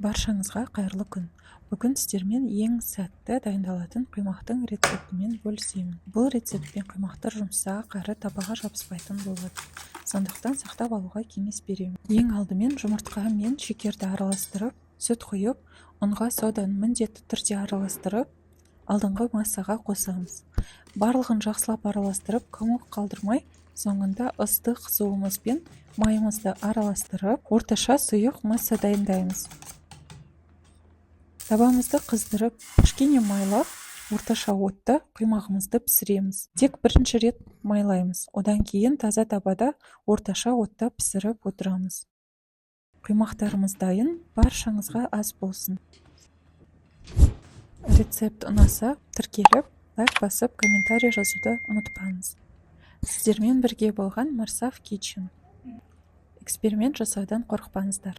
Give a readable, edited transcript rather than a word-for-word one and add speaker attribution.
Speaker 1: Баршаңызға қайырлы күн! Бүгін сіздермен ең сәтті дайындалатын құймақтың рецептімен бөлісемін. Бұл рецептпен құймақтар жұмсақ әрі табаға жабыспайтын болады. Сондықтан сақтап алуға кеңес беремін. Ең алдымен жұмыртқа мен шекерді араластырып, сүт құйып, ұнға соданы міндетті түрде араластырып, алдыңғы массаға қосамыз. Барлығын жақсылап араластырып, комок қалдырмай, соңында ыстық суымыз бен майымызды араластырып, орташа сұйық масса дайындаймыз. Табамызды қыздырып, кішкене майлап, орташа отта құймағымызды пісіреміз. Тек бірінші рет майлаймыз, одан кейін таза табада орташа отта пісіріп отырамыз. Құймақтарымыз дайын, баршаңызға ас болсын. Рецепт ұнаса, тіркеліп, лайк басып, комментарий жазуды ұмытпаңыз. Сіздермен бірге болған Марсав Kitchen. Эксперимент жасаудан қорықпаңыздар.